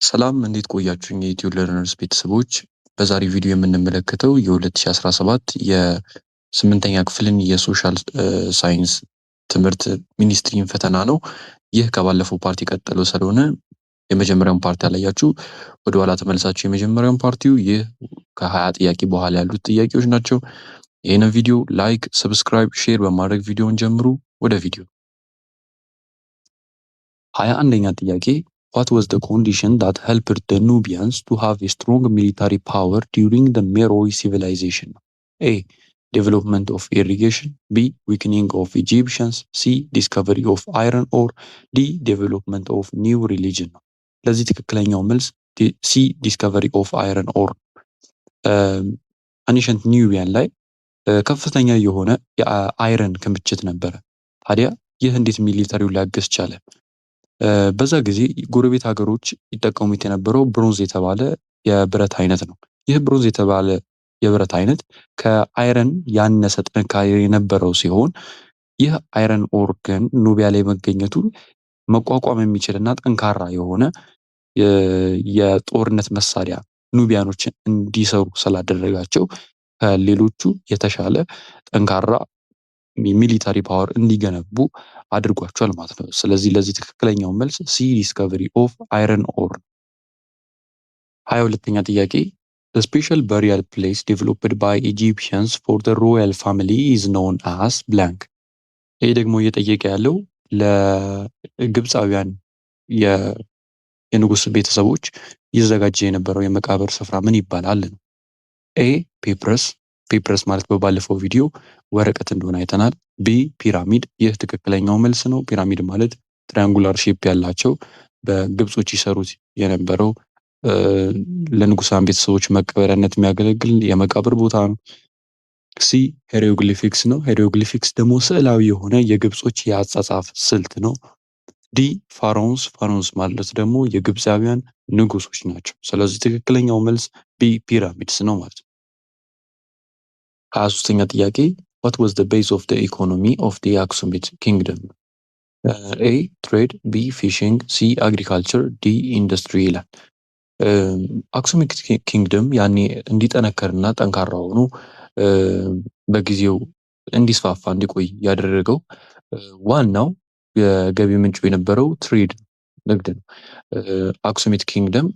ሰላም፣ እንዴት ቆያችሁኝ የኢትዮ Learners ቤተሰቦች? በዛሬው ቪዲዮ የምንመለከተው የ2017 የስምንተኛ ክፍልን የ social science ትምህርት ሚኒስትሪን ፈተና ነው። ይህ ከባለፈው part የቀጠለው ስለሆነ የመጀመሪያውን part ያላያችሁ ወደኋላ ተመልሳችሁ የመጀመሪያውን part እዩ። ይህ ከ20 ጥያቄ በኋላ ያሉት ጥያቄዎች ናቸው። ይህንን ቪዲዮ like፣ subscribe፣ share በማድረግ ቪዲዮውን ጀምሩ። ወደ ቪዲዮ። 21ኛ ጥያቄ፣ what was the condition that helped the Nubians to have a strong military power during the Meroe civilization? A, development of irrigation፣ B, weakening of Egyptians፣ C, discovery of iron ore፣ D, development of new religion ነው። ለዚህ ትክክለኛው መልስ C, discovery of iron ore። Ancient Nubian ላይ ከፍተኛ የሆነ የ iron ክምችት ነበረ። ታዲያ ይህ እንዴት military ውን ሊያግዝ ቻለ? በዛ ጊዜ ጎረቤት ሀገሮች ይጠቀሙት የነበረው ብሮንዝ የተባለ የብረት አይነት ነው። ይህ ብሮንዝ የተባለ የብረት አይነት ከ iron ያነሰ ጥንካሬ የነበረው ሲሆን ይህ iron ore ግን ኑቢያ ላይ መገኘቱ መቋቋም የሚችል እና ጠንካራ የሆነ የጦርነት መሳሪያ ኑቢያኖችን እንዲሰሩ ስላደረጋቸው ከሌሎቹ የተሻለ ጠንካራ military power እንዲገነቡ አድርጓቸዋል ማለት ነው። ስለዚህ ለዚህ ትክክለኛው መልስ C, discovery of iron ore። 22ኛ ጥያቄ፣ The special burial place developed by Egyptians for the royal family is known as blank። ይህ ደግሞ እየጠየቀ ያለው ለግብፃውያን የንጉስ ቤተሰቦች ይዘጋጅ የነበረው የመቃብር ስፍራ ምን ይባላል ነው። A, papyrus። Papyrus ማለት በባለፈው ቪዲዮ ወረቀት እንደሆነ አይተናል። B, pyramid፣ ይህ ትክክለኛው መልስ ነው። ፒራሚድ ማለት triangular shape ያላቸው በግብጾች ይሰሩት የነበረው ለንጉሳን ቤተሰቦች መቀበሪያነት የሚያገለግል የመቃብር ቦታ ነው። C, hieroglyphics ነው። Hieroglyphics ደግሞ ስዕላዊ የሆነ የግብጾች የአጻጻፍ ስልት ነው። D, pharaohs። Pharaohs ማለት ደግሞ የግብፃውያን ንጉሶች ናቸው። ስለዚህ ትክክለኛው መልስ B, pyramids ነው ማለት ነው። 23ኛ ጥያቄ፣ what was the base of the economy of the Aksumite kingdom? A, trade፣ B, fishing፣ C, agriculture፣ D, industry ይላል። Aksumite kingdom ያኔ እንዲጠነከርና ጠንካራ ሆኖ በጊዜው እንዲስፋፋ እንዲቆይ ያደረገው ዋናው የገቢ ምንጩ የነበረው trade ንግድ ነው። Aksumite kingdom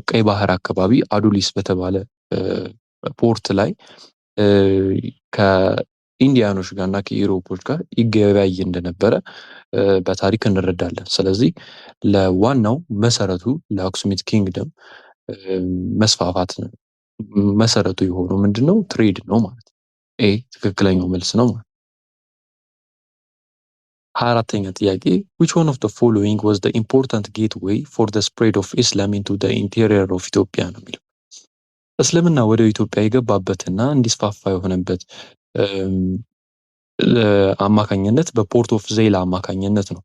ቀይ ባህር አካባቢ አዱሊስ በተባለ port ላይ ከ Indian ኦች ጋር እና ከ Europe ኦች ጋር ይገበያይ እንደነበረ በታሪክ እንረዳለን። ስለዚህ ለዋናው መሰረቱ ለ Aksumite kingdom መስፋፋት መሰረቱ የሆነው ምንድነው? Trade ነው ማለት ነው። A ትክክለኛው መልስ ነው ማለት። 24ኛ ጥያቄ፣ which one of the following was the important gateway for the spread of Islam into the interior of Ethiopia ነው የሚለው። እስልምና ወደ ኢትዮጵያ የገባበትና እንዲስፋፋ የሆነበት አማካኝነት በ port of Zeila አማካኝነት ነው።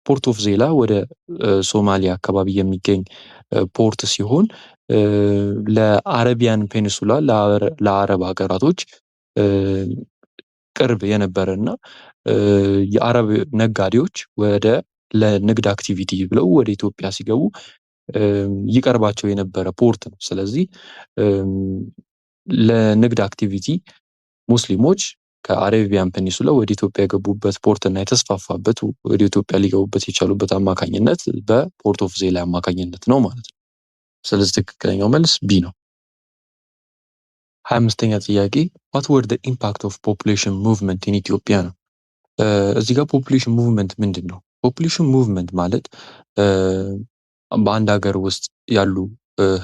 Port of Zeila ወደ ሶማሊያ አካባቢ የሚገኝ port ሲሆን ለ Arabian Peninsula፣ ለአረብ ሀገራቶች ቅርብ የነበረ እና የአረብ ነጋዴዎች ወደ ለንግድ activity ብለው ወደ ኢትዮጵያ ሲገቡ ይቀርባቸው የነበረ port ነው። ስለዚህ ለንግድ activity ሙስሊሞች ከ Arabian Peninsula ወደ ኢትዮጵያ የገቡበት port እና የተስፋፋበት ወደ ኢትዮጵያ ሊገቡበት የቻሉበት አማካኝነት በ port of Zeila አማካኝነት ነው ማለት ነው። ስለዚህ ትክክለኛው መልስ B ነው። 25ኛ ጥያቄ፣ what were the impact of population movement in Ethiopia ነው። እዚህ ጋር population movement ምንድን ነው? Population movement ማለት በአንድ ሀገር ውስጥ ያሉ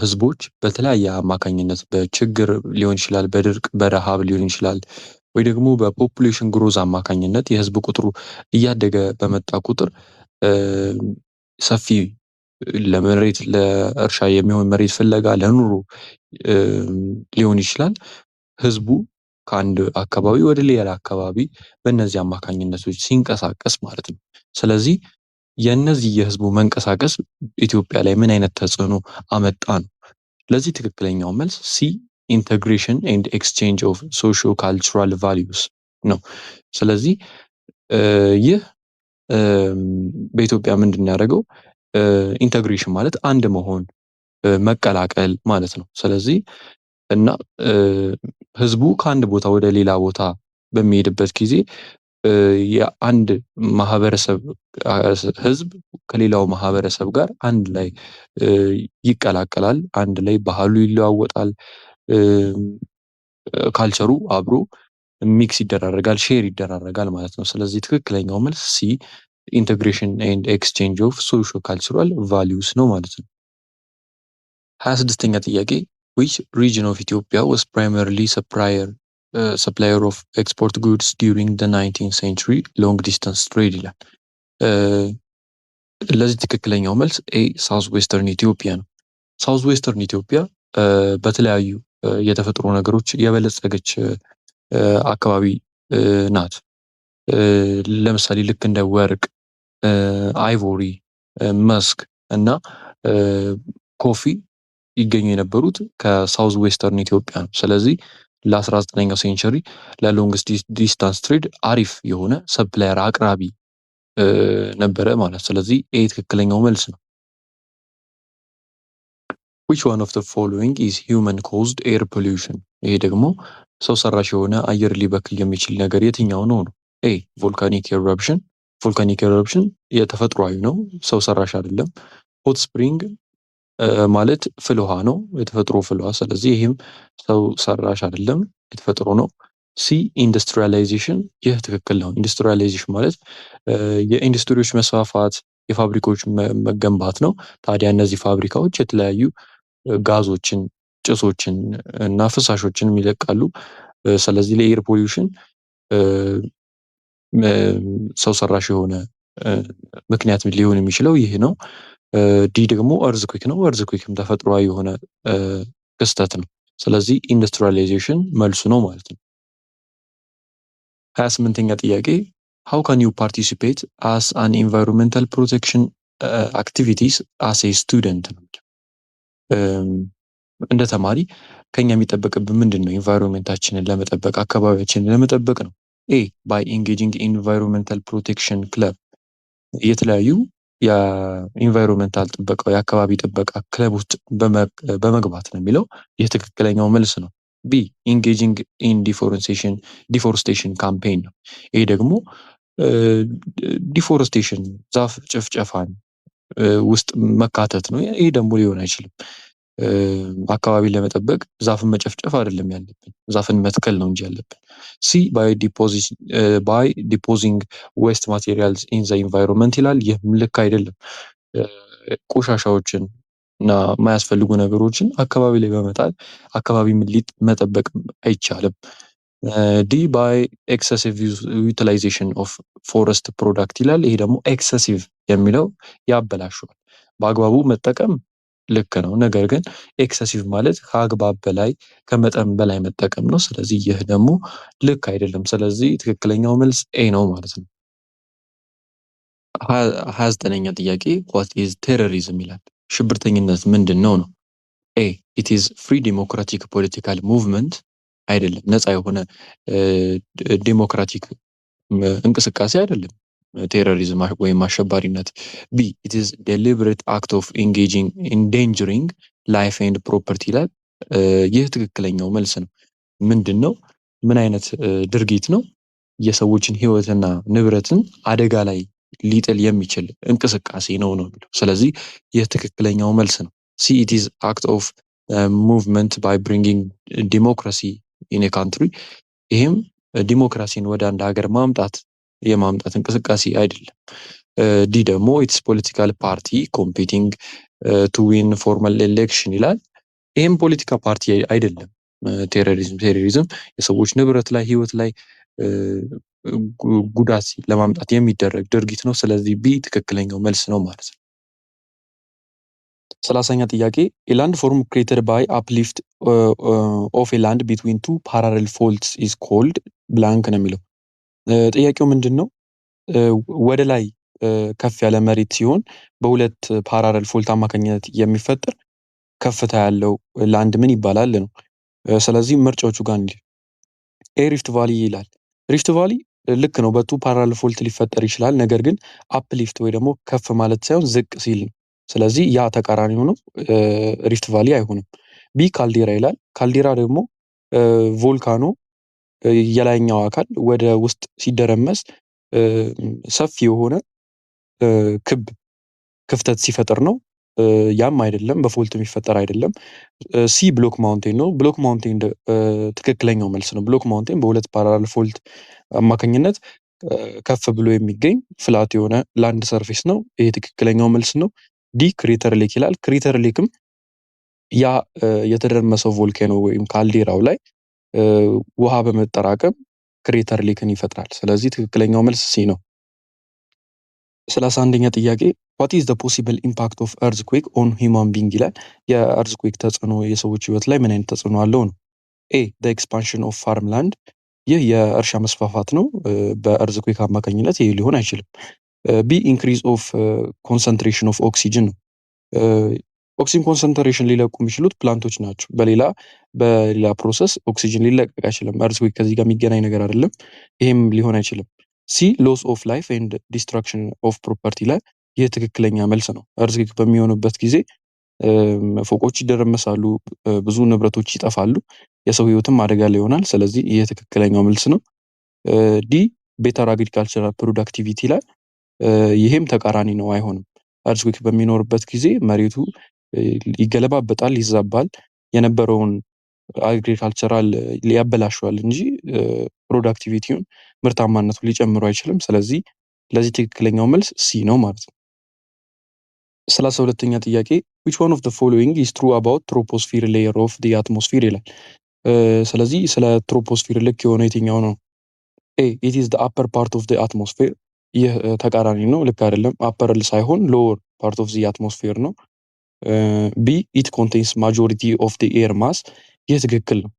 ህዝቦች በተለያየ አማካኝነት በችግር ሊሆን ይችላል፣ በድርቅ፣ በረሃብ ሊሆን ይችላል፣ ወይ ደግሞ በ population growth አማካኝነት የህዝብ ቁጥሩ እያደገ በመጣ ቁጥር ሰፊ ለመሬት ለእርሻ የሚሆን መሬት ፍለጋ፣ ለኑሮ ሊሆን ይችላል። ህዝቡ ከአንድ አካባቢ ወደ ሌላ አካባቢ በእነዚህ አማካኝነቶች ሲንቀሳቀስ ማለት ነው። ስለዚህ የእነዚህ የህዝቡ መንቀሳቀስ ኢትዮጵያ ላይ ምን አይነት ተጽዕኖ አመጣ ነው። ለዚህ ትክክለኛው መልስ C, integration and exchange of socio cultural values ነው። ስለዚህ ይህ በኢትዮጵያ ምንድን ያደረገው Integration ማለት አንድ መሆን፣ መቀላቀል ማለት ነው። ስለዚህ እና ህዝቡ ከአንድ ቦታ ወደ ሌላ ቦታ በሚሄድበት ጊዜ የአንድ ማህበረሰብ ህዝብ ከሌላው ማህበረሰብ ጋር አንድ ላይ ይቀላቀላል፣ አንድ ላይ ባህሉ ይለዋወጣል፣ culture ኡ አብሮ mix ይደራረጋል፣ share ይደራረጋል ማለት ነው። ስለዚህ ትክክለኛው መልስ C integration and exchange of socio cultural values ነው ማለት ነው። 26ኛ ጥያቄ፣ which region of Ethiopia was primarily supplier of export goods during the 19th century long distance trade ይላል። ለዚህ ትክክለኛው መልስ A south western Ethiopia ነው። South western Ethiopia በተለያዩ የተፈጥሮ ነገሮች የበለጸገች አካባቢ ናት። ለምሳሌ ልክ እንደ ወርቅ፣ ivory፣ musk እና coffee ይገኙ የነበሩት ከ south western Ethiopia ነው። ስለዚህ ለ19ኛው century ለ long distance trade አሪፍ የሆነ supplier፣ አቅራቢ ነበረ ማለት። ስለዚህ A ትክክለኛው መልስ ነው። Which one of the following is human caused air pollution? ይሄ ደግሞ ሰው ሰራሽ የሆነ አየር ሊበክል የሚችል ነገር የትኛው ነው ነው? A volcanic eruption። Volcanic eruption የተፈጥሯዊ ነው፣ ሰው ሰራሽ አይደለም። Hot spring ማለት ፍል ውሃ ነው፣ የተፈጥሮ ፍል ውሃ። ስለዚህ ይህም ሰው ሰራሽ አይደለም፣ የተፈጥሮ ነው። C industrialization፣ ይህ ትክክል ነው። Industrialization ማለት የኢንዱስትሪዎች መስፋፋት፣ የፋብሪካዎች መገንባት ነው። ታዲያ እነዚህ ፋብሪካዎች የተለያዩ ጋዞችን፣ ጭሶችን እና ፍሳሾችን ይለቃሉ። ስለዚህ ለ air pollution ሰው ሰራሽ የሆነ ምክንያት ሊሆን የሚችለው ይህ ነው። D ደግሞ earthquake ነው። Earthquake ም ተፈጥሯዊ የሆነ ክስተት ነው። ስለዚህ industrialization መልሱ ነው ማለት ነው። 28ኛ ጥያቄ፣ how can you participate as an environmental protection activities as a student ነው። እንደ ተማሪ ከኛ የሚጠበቅብን ምንድን ነው? Environment ኣችንን ለመጠበቅ፣ አካባቢያችንን ለመጠበቅ ነው። A by engaging environmental protection club፣ የተለያዩ የ environmental ጥበቃ፣ የአካባቢ ጥበቃ ክለብ ውስጥ በመግባት ነው የሚለው። ይህ ትክክለኛው መልስ ነው። B engaging in deforestation campaign ነው። ይሄ ደግሞ deforestation፣ ዛፍ ጭፍጨፋን ውስጥ መካተት ነው። ይሄ ደግሞ ሊሆን አይችልም። አካባቢን ለመጠበቅ ዛፍን መጨፍጨፍ አይደለም ያለብን፣ ዛፍን መትከል ነው እንጂ ያለብን። C by deposing waste materials in the environment ይላል። ይህ ልክ አይደለም። ቆሻሻዎችን እና የማያስፈልጉ ነገሮችን አካባቢ ላይ በመጣል አካባቢ መጠበቅ አይቻልም። D by excessive utilization of forest product ይላል። ይሄ ደግሞ excessive የሚለው ያበላሸዋል። በአግባቡ መጠቀም ልክ ነው። ነገር ግን excessive ማለት ከአግባብ በላይ፣ ከመጠን በላይ መጠቀም ነው። ስለዚህ ይህ ደግሞ ልክ አይደለም። ስለዚህ ትክክለኛው መልስ A ነው ማለት ነው። 29ኛ ጥያቄ፣ what is terrorism ይላል። ሽብርተኝነት ምንድን ነው ነው? A it is free democratic political movement፣ አይደለም። ነፃ የሆነ ዴሞክራቲክ እንቅስቃሴ አይደለም terrorism ወይም አሸባሪነት። B it is deliberate act of engaging endangering life and property ይላል። ይህ ትክክለኛው መልስ ነው። ምንድን ነው? ምን አይነት ድርጊት ነው? የሰዎችን ህይወትና ንብረትን አደጋ ላይ ሊጥል የሚችል እንቅስቃሴ ነው ነው የሚለው። ስለዚህ ይህ ትክክለኛው መልስ ነው። C it is act of movement by bringing democracy in a country፣ ይህም ዲሞክራሲን ወደ አንድ ሀገር ማምጣት፣ የማምጣት እንቅስቃሴ አይደለም። D ደግሞ it's political party competing to win formal election ይላል። ይህም ፖለቲካ ፓርቲ አይደለም። Terrorism የሰዎች ንብረት ላይ፣ ህይወት ላይ ጉዳት ለማምጣት የሚደረግ ድርጊት ነው። ስለዚህ B ትክክለኛው መልስ ነው ማለት ነው። 30ኛ ጥያቄ፣ a landform created by uplift of a land between two parallel faults is called blank ነው የሚለው። ጥያቄው ምንድን ነው? ወደ ላይ ከፍ ያለ መሬት ሲሆን በሁለት parallel fault አማካኝነት የሚፈጠር ከፍታ ያለው land ምን ይባላል ነው። ስለዚህ ምርጫዎቹ ጋር እንሂድ። A rift valley ይላል። Rift valley ልክ ነው። በ two parallel fault ሊፈጠር ይችላል። ነገር ግን uplift ወይ ደግሞ ከፍ ማለት ሳይሆን ዝቅ ሲል ነው። ስለዚህ ያ ተቃራኒ ሆኖ rift valley አይሆንም። B caldera ይላል። Caldera ደግሞ volcano የላይኛው አካል ወደ ውስጥ ሲደረመስ ሰፊ የሆነ ክብ ክፍተት ሲፈጥር ነው። ያም አይደለም፣ በ fault የሚፈጠር አይደለም። C block mountain ነው። Block mountain ትክክለኛው መልስ ነው። Block mountain በሁለት parallel fault አማካኝነት ከፍ ብሎ የሚገኝ flat የሆነ land surface ነው። ይሄ ትክክለኛው መልስ ነው። D crater lake ይላል። Crater lake ም ያ የተደረመሰው volcano ወይም caldera ው ላይ ውሃ በመጠራቀም crater lake ን ይፈጥራል። ስለዚህ ትክክለኛው መልስ C ነው። 31ኛ ጥያቄ፣ what is the possible impact of earthquake on human being ይላል። የ earthquake ተጽዕኖ የሰዎች ህይወት ላይ ምን አይነት ተጽዕኖ አለው ነው። A the expansion of farmland፣ ይህ የእርሻ መስፋፋት ነው። በ earthquake አማካኝነት ይህ ሊሆን አይችልም። B increase of concentration of oxygen ነው። Oxygen concentration ሊለቁ የሚችሉት plant ኦች ናቸው። በሌላ process ኦክሲጅን ሊለቀቅ አይችልም። Earthquake ከዚህ ጋር የሚገናኝ ነገር አይደለም። ይሄም ሊሆን አይችልም። C loss of life and destruction of property ላይ ይህ ትክክለኛ መልስ ነው። Earthquake በሚሆንበት ጊዜ ፎቆች ይደረመሳሉ፣ ብዙ ንብረቶች ይጠፋሉ፣ የሰው ህይወትም አደጋ ላይ ይሆናል። ስለዚህ ይህ ትክክለኛው መልስ ነው። D better agricultural productivity ላይ ይሄም ተቃራኒ ነው፣ አይሆንም። Earthquake በሚኖርበት ጊዜ መሬቱ ይገለባበጣል፣ ይዛባል፣ የነበረውን agricultural ሊያበላሸዋል እንጂ productivity ውን ምርታማነቱን ሊጨምሩ አይችልም። ስለዚህ ለዚህ ትክክለኛው መልስ C ነው ማለት ነው። 32ኛ ጥያቄ፣ which one of the following is true about troposphere layer of the atmosphere ይላል። ስለዚህ ስለ troposphere ልክ የሆነ የትኛው ነው? A it is the upper part of the atmosphere፣ ይህ ተቃራኒ ነው፣ ልክ አይደለም። Upper ሳይሆን lower part of the atmosphere ነው። B it contains majority of the air mass፣ ይህ ትክክል ነው።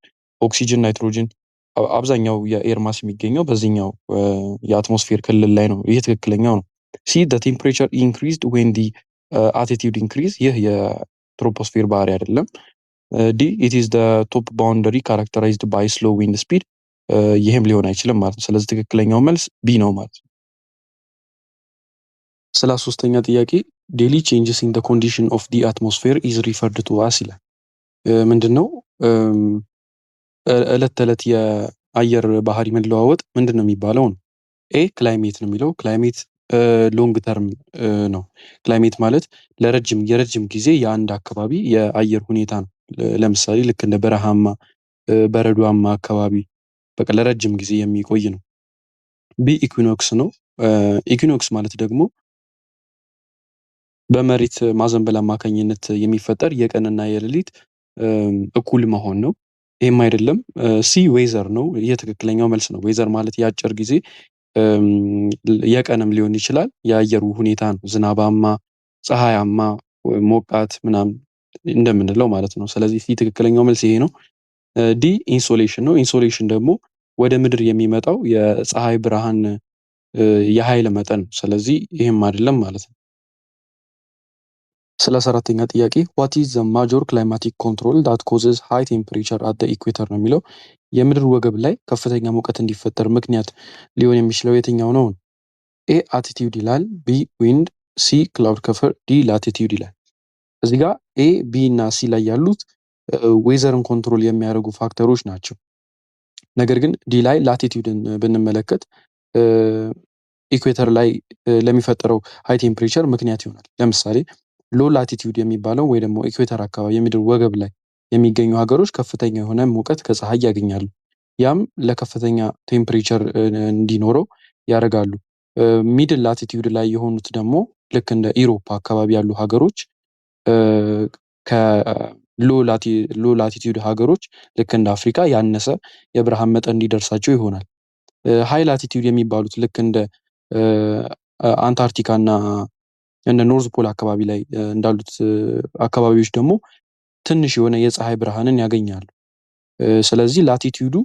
ኦክሲጅን፣ ናይትሮጅን አብዛኛው የ air mass የሚገኘው በዚህኛው የ atmosphere ክልል ላይ ነው። ይህ ትክክለኛው ነው። C the temperature increased when the altitude increase፣ ይህ የ troposphere ባህሪ አይደለም። D it is the top boundary characterized by slow wind speed፣ ይህም ሊሆን አይችልም ማለት ነው። ስለዚህ ትክክለኛው መልስ B ነው ማለት ነው። 33ኛ ጥያቄ፣ daily changes in the condition of the atmosphere is referred to as ይላል። ምንድን ነው? እለት ተዕለት የአየር ባህሪ መለዋወጥ ምንድን ነው የሚባለው ነው። A climate ነው የሚለው። Climate long term ነው። Climate ማለት ለረጅም የረጅም ጊዜ የአንድ አካባቢ የአየር ሁኔታ ነው። ለምሳሌ ልክ እንደ በረሃማ፣ በረዷማ አካባቢ በቃ ለረጅም ጊዜ የሚቆይ ነው። B equinox ነው። Equinox ማለት ደግሞ በመሬት ማዘንበል አማካኝነት የሚፈጠር የቀንና የሌሊት እኩል መሆን ነው። ይህም አይደለም። C weather ነው። ይህ ትክክለኛው መልስ ነው። Weather ማለት የአጭር ጊዜ የቀንም ሊሆን ይችላል የአየሩ ሁኔታ ነው። ዝናባማ፣ ፀሐያማ፣ ሞቃት ምናምን እንደምንለው ማለት ነው። ስለዚህ C ትክክለኛው መልስ ይሄ ነው። D insolation ነው። Insolation ደግሞ ወደ ምድር የሚመጣው የፀሐይ ብርሃን የኃይል መጠን ነው። ስለዚህ ይህም አይደለም ማለት ነው። 34ኛ ጥያቄ፣ what is the major climatic control that causes high temperature at the equator ነው የሚለው። የምድር ወገብ ላይ ከፍተኛ ሙቀት እንዲፈጠር ምክንያት ሊሆን የሚችለው የትኛው ነው? A altitude ይላል፣ B wind፣ C cloud cover፣ D latitude ይላል። እዚህ ጋር A፣ B እና C ላይ ያሉት weather ን control የሚያደርጉ factor ኦች ናቸው። ነገር ግን D ላይ latitude ን ብንመለከት equator ላይ ለሚፈጠረው high temperature ምክንያት ይሆናል። ለምሳሌ low latitude የሚባለው ወይ ደግሞ equator አካባቢ የምድር ወገብ ላይ የሚገኙ ሀገሮች ከፍተኛ የሆነ ሙቀት ከፀሐይ ያገኛሉ። ያም ለከፍተኛ temperature እንዲኖረው ያደርጋሉ። Middle latitude ላይ የሆኑት ደግሞ ልክ እንደ Europe አካባቢ ያሉ ሀገሮች ከ low latitude ሀገሮች ልክ እንደ አፍሪካ ያነሰ የብርሃን መጠን እንዲደርሳቸው ይሆናል። High latitude የሚባሉት ልክ እንደ አንታርክቲካ እና እንደ North Pole አካባቢ ላይ እንዳሉት አካባቢዎች ደግሞ ትንሽ የሆነ የፀሐይ ብርሃንን ያገኛሉ። ስለዚህ latitude ኡ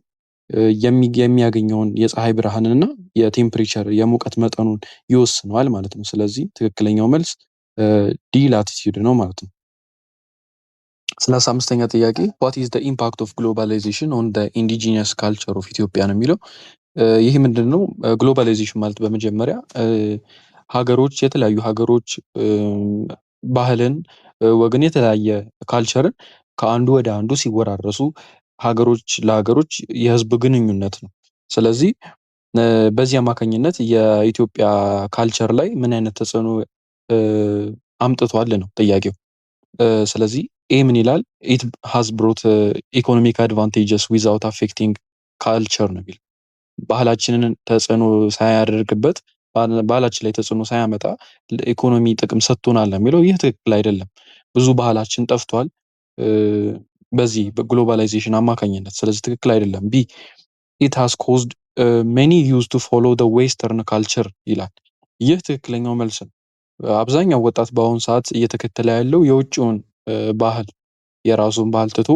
የሚያገኘውን የፀሐይ ብርሃንን እና የ temperature የሙቀት መጠኑን ይወስነዋል ማለት ነው። ስለዚህ ትክክለኛው መልስ D latitude ነው ማለት ነው። 35ኛ ጥያቄ፣ what is the impact of globalization on the indigenous culture of Ethiopia ነው የሚለው። ይህ ምንድን ነው? Globalization ማለት በመጀመሪያ ሀገሮች የተለያዩ ሀገሮች ባህልን፣ ወግን፣ የተለያየ culture ን ከአንዱ ወደ አንዱ ሲወራረሱ ሀገሮች ለሀገሮች የህዝብ ግንኙነት ነው። ስለዚህ በዚህ አማካኝነት የኢትዮጵያ culture ላይ ምን አይነት ተጽዕኖ አምጥቷል ነው ጥያቄው። ስለዚህ A ምን ይላል? "It has brought economic advantages without affecting culture" ነው የሚለው። ባህላችንን ተጽዕኖ ሳያደርግበት፣ ባህላችን ላይ ተጽዕኖ ሳያመጣ ለኢኮኖሚ ጥቅም ሰጥቶናል ነው የሚለው። ይህ ትክክል አይደለም። ብዙ ባህላችን ጠፍቷል በዚህ በ globalization አማካኝነት። ስለዚህ ትክክል አይደለም። B, "It has caused many youth to follow the western culture" ይላል። ይህ ትክክለኛው መልስ ነው። አብዛኛው ወጣት በአሁኑ ሰዓት እየተከተለ ያለው የውጭውን ባህል፣ የራሱን ባህል ትቶ፣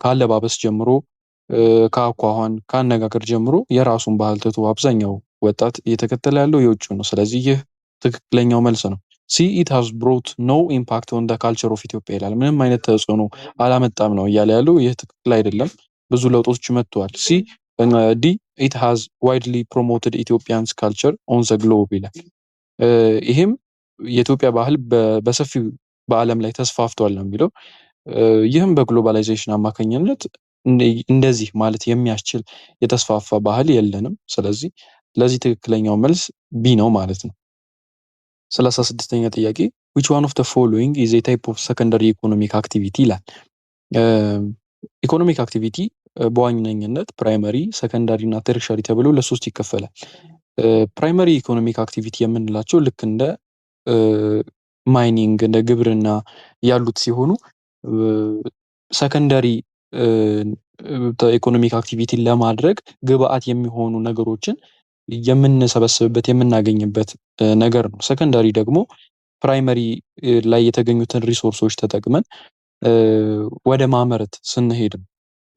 ከአለባበስ ጀምሮ፣ ከአኳኋን፣ ከአነጋገር ጀምሮ የራሱን ባህል ትቶ አብዛኛው ወጣት እየተከተለ ያለው የውጭውን ነው። ስለዚህ ይህ ትክክለኛው መልስ ነው። C, "It has brought no impact on the culture of Ethiopia" ይላል። ምንም አይነት ተጽዕኖ አላመጣም ነው እያለ ያለው። ይህ ትክክል አይደለም። ብዙ ለውጦች መጥተዋል። D, "It has widely promoted Ethiopians culture on the globe" ይላል። ይሄም የኢትዮጵያ ባህል በሰፊው በዓለም ላይ ተስፋፍቷል ነው የሚለው። ይህም በ globalization አማካኝነት እንደዚህ ማለት የሚያስችል የተስፋፋ ባህል የለንም። ስለዚህ ለዚህ ትክክለኛው መልስ B ነው ማለት ነው። 36ኛ ጥያቄ፣ "Which one of the following is a type of secondary economic activity?" ይላል። Economic activity በዋነኝነት primary፣ secondary እና tertiary ተብሎ ለሶስት ይከፈላል። Primary economic activity የምንላቸው ልክ እንደ mining፣ እንደ ግብርና ያሉት ሲሆኑ secondary economic activity ን ለማድረግ ግብአት የሚሆኑ ነገሮችን የምንሰበስብበት፣ የምናገኝበት ነገር ነው። Secondary ደግሞ primary ላይ የተገኙትን resource ኦች ተጠቅመን ወደ ማምረት ስንሄድ ነው።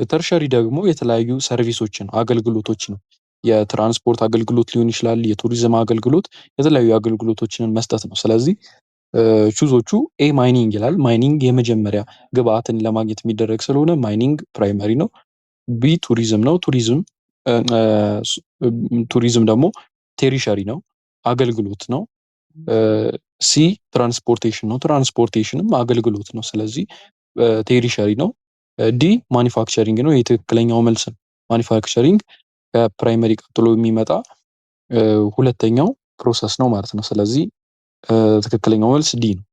Tertiary ደግሞ የተለያዩ service ኦችን፣ አገልግሎቶች ነው። የትራንስፖርት አገልግሎት ሊሆን ይችላል፣ የቱሪዝም አገልግሎት፣ የተለያዩ አገልግሎቶችን መስጠት ነው። ስለዚህ choice ኦቹ A mining ይላል። Mining የመጀመሪያ ግብአትን ለማግኘት የሚደረግ ስለሆነ mining primary ነው። B ቱሪዝም ነው። ቱሪዝም ደግሞ tertiary ነው፣ አገልግሎት ነው። C transportation ነው። Transportation ም አገልግሎት ነው። ስለዚህ tertiary ነው። D manufacturing ነው። የትክክለኛው መልስ ነው። Manufacturing ከ primary ቀጥሎ የሚመጣ ሁለተኛው process ነው ማለት ነው። ስለዚህ ትክክለኛው መልስ D ነው።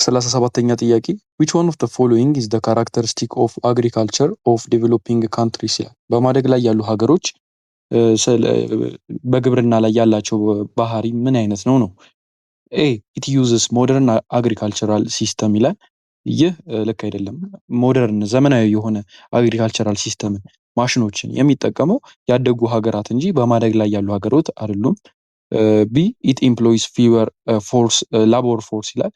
37ኛ ጥያቄ፣ "Which one of the following is the characteristic of agriculture of developing countries?" ይላል። በማደግ ላይ ያሉ ሀገሮች በግብርና ላይ ያላቸው ባህሪ ምን አይነት ነው ነው? A, "It uses modern agricultural system" ይላል። ይህ ልክ አይደለም። Modern፣ ዘመናዊ የሆነ agricultural system ን፣ ማሽኖችን የሚጠቀመው ያደጉ ሀገራት እንጂ በማደግ ላይ ያሉ ሀገራት አይደሉም። B, "It employs fewer force labor force" ይላል።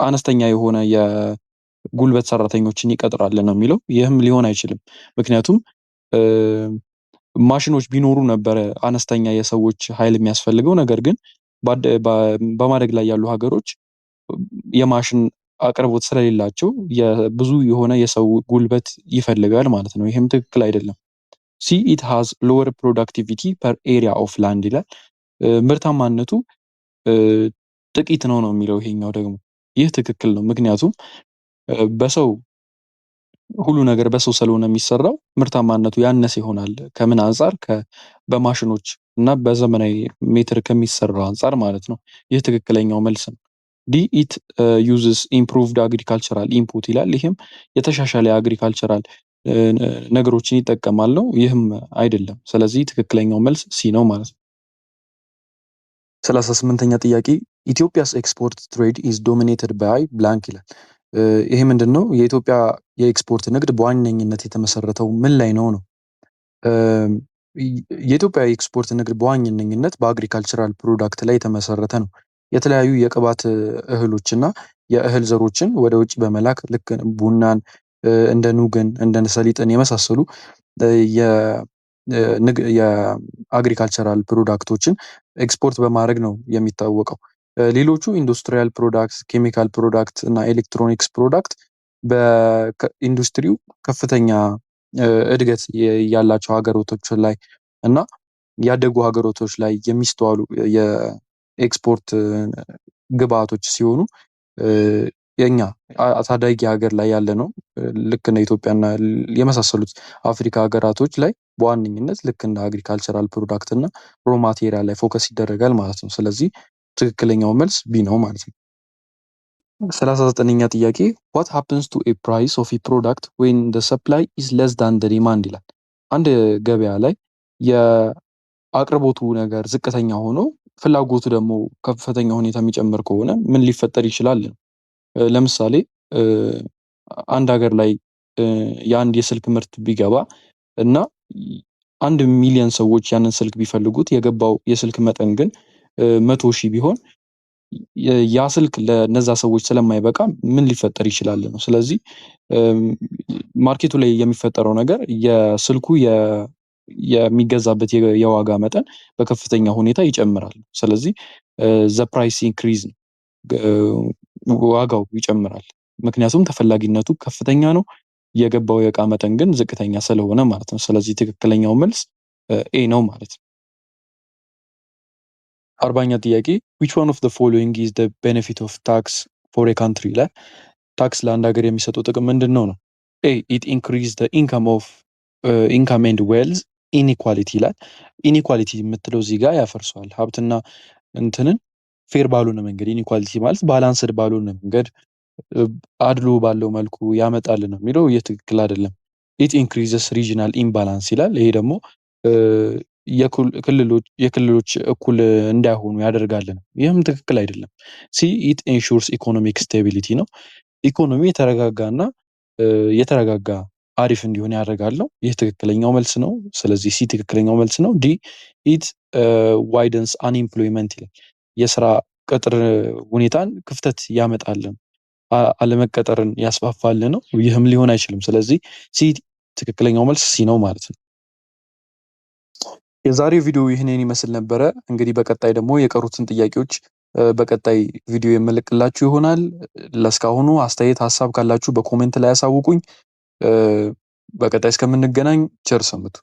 አነስተኛ የሆነ የጉልበት ሰራተኞችን ይቀጥራል ነው የሚለው። ይህም ሊሆን አይችልም። ምክንያቱም ማሽኖች ቢኖሩ ነበረ አነስተኛ የሰዎች ኃይል የሚያስፈልገው። ነገር ግን በማደግ ላይ ያሉ ሀገሮች የማሽን አቅርቦት ስለሌላቸው ብዙ የሆነ የሰው ጉልበት ይፈልጋል ማለት ነው። ይህም ትክክል አይደለም። C, "It has lower productivity per area of land" ይላል። ምርታማነቱ ጥቂት ነው ነው የሚለው ይሄኛው ደግሞ። ይህ ትክክል ነው። ምክንያቱም በሰው፣ ሁሉ ነገር በሰው ስለሆነ የሚሰራው ምርታማነቱ ያነሰ ይሆናል። ከምን አንፃር? በማሽኖች እና በዘመናዊ ሜትር ከሚሰራው አንፃር ማለት ነው። ይህ ትክክለኛው መልስ ነው። D, "It uses improved agricultural input" ይላል። ይህም የተሻሻለ የ agricultural ነገሮችን ይጠቀማል ነው። ይህም አይደለም። ስለዚህ ትክክለኛው መልስ C ነው ማለት ነው። 38ኛ ጥያቄ፣ "Ethiopia's export trade is dominated by blank" ይላል። ይሄ ምንድን ነው? የኢትዮጵያ የኤክስፖርት ንግድ በዋነኝነት የተመሰረተው ምን ላይ ነው ነው? የኢትዮጵያ የኤክስፖርት ንግድ በዋነኝነት በ agricultural product ላይ የተመሰረተ ነው። የተለያዩ የቅባት እህሎች እና የእህል ዘሮችን ወደ ውጭ በመላክ፣ ልክ ቡናን፣ እንደ ኑግን፣ እንደ ሰሊጥን የመሳሰሉ የ agricultural product ኦችን export በማድረግ ነው የሚታወቀው። ሌሎቹ industrial product፣ chemical product እና electronics product በኢንዱስትሪው ከፍተኛ እድገት ያላቸው ሀገራቶች ላይ እና ያደጉ ሀገራቶች ላይ የሚስተዋሉ የኤክስፖርት ኤክስፖርት ግብአቶች ሲሆኑ የኛ ታዳጊ ሀገር ላይ ያለ ነው። ልክ እንደ ኢትዮጵያና የመሳሰሉት አፍሪካ ሀገራቶች ላይ በዋነኝነት ልክ እንደ agricultural product እና raw material ላይ focus ይደረጋል ማለት ነው። ስለዚህ ትክክለኛው መልስ B ነው ማለት ነው። 39ኛ ጥያቄ፣ what happens to a price of a product when the supply is less than the demand ይላል። አንድ ገበያ ላይ የአቅርቦቱ ነገር ዝቅተኛ ሆኖ ፍላጎቱ ደግሞ ከፍተኛ ሁኔታ የሚጨምር ከሆነ ምን ሊፈጠር ይችላል? ለምሳሌ አንድ ሀገር ላይ የአንድ የስልክ ምርት ቢገባ እና 1 ሚሊዮን ሰዎች ያንን ስልክ ቢፈልጉት፣ የገባው የስልክ መጠን ግን 100,000 ቢሆን፣ ያ ስልክ ለነዛ ሰዎች ስለማይበቃ ምን ሊፈጠር ይችላል ነው። ስለዚህ market ኡ ላይ የሚፈጠረው ነገር የስልኩ የሚገዛበት የዋጋ መጠን በከፍተኛ ሁኔታ ይጨምራል። ስለዚህ the price increase፣ ዋጋው ይጨምራል። ምክንያቱም ተፈላጊነቱ ከፍተኛ ነው፣ የገባው የእቃ መጠን ግን ዝቅተኛ ስለሆነ ማለት ነው። ስለዚህ ትክክለኛው መልስ A ነው ማለት ነው። 40ኛ ጥያቄ፣ which one of the following is the benefit of tax for a country ይላል። Tax ለአንድ ሀገር የሚሰጠው ጥቅም ምንድን ነው ነው? A, it increase the income and wealth inequality ይላል። Inequality የምትለው እዚህ ጋር ያፈርሰዋል። ሀብትና እንትንን fair ባልሆነ መንገድ፣ inequality ማለት balanced ባልሆነ መንገድ፣ አድሎ ባለው መልኩ ያመጣል ነው የሚለው። ይህ ትክክል አይደለም። It increases regional imbalance ይላል። ይሄ ደግሞ የክልሎች እኩል እንዳይሆኑ ያደርጋል ነው። ይህም ትክክል አይደለም። C, it ensures economic stability ነው። ኢኮኖሚ የተረጋጋና የተረጋጋ አሪፍ እንዲሆን ያደርጋል ነው። ይህ ትክክለኛው መልስ ነው። ስለዚህ C ትክክለኛው መልስ ነው። D, it widens unemployment ይላል። የስራ ቅጥር ሁኔታን ክፍተት ያመጣል፣ አለመቀጠርን ያስፋፋል ነው። ይህም ሊሆን አይችልም። ስለዚህ C ትክክለኛው መልስ C ነው ማለት ነው። የዛሬው ቪዲዮ ይህንን ይመስል ነበረ። እንግዲህ በቀጣይ ደግሞ የቀሩትን ጥያቄዎች በቀጣይ ቪዲዮ የምለቅላችሁ ይሆናል። ለእስካሁኑ አስተያየት፣ ሀሳብ ካላችሁ በ comment ላይ ያሳውቁኝ። በቀጣይ እስከምንገናኝ ቸር ሰንብቱ።